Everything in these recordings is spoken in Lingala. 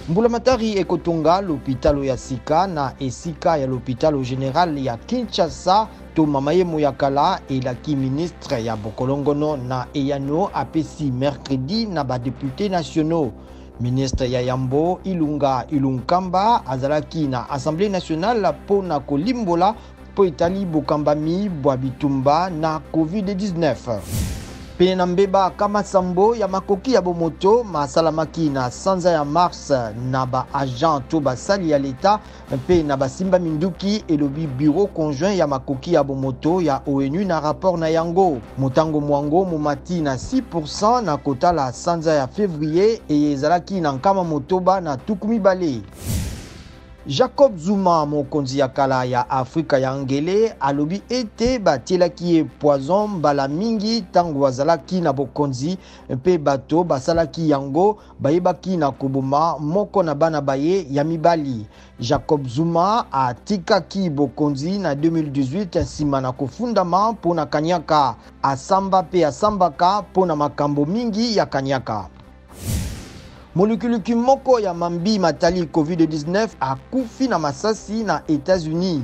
Mbulamatari ekotonga lopitalo ya sika na esika ya lopitalo general ya Kinshasa to mama yemo ya kala, elaki ministre ya bokolongono na eyano apesi mercredi na ba deputes nationaux. Ministre ya yambo Ilunga Ilunkamba azalaki na Assemblée nationale mpo na kolimbola mpo etali bokambami bwa bitumba na COVID-19. Pene na mbeba kama sambo ya makoki ya bomoto masalamaki na sanza ya mars na ba agent to basali ya leta mpe na basimba minduki, elobi bureau conjoint ya makoki ya bomoto ya ONU na rapport na yango. Motango mwango momati na 6% na kotala sanza ya fevrier eye ezalaki na 620. Jacob Zuma, mokonzi ya kala ya Afrika ya Ngele, alobi ete batielaki ye poison mbala mingi ntango azalaki na bokonzi mpe bato basalaki yango bayebaki na koboma moko na bana baye ya mibali. Jacob Zuma atikaki bokonzi na 2018 nsima na kofundama mpo na kanyaka. Asamba mpe asambaka mpo na makambo mingi ya kanyaka. Molukiluki moko ya mambi matali COVID-19 akufi na masasi na Etats-Unis.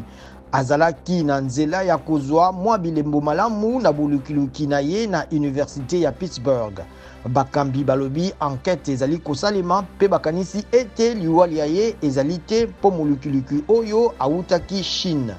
Azalaki na nzela ya kozwa mwa bilembo malamu na bolukiluki na ye na universite ya Pittsburgh. Bakambi balobi enquête ezali kosalema mpe bakanisi ete liwa lya ye ezali te mpo molukiluki oyo awutaki Chine.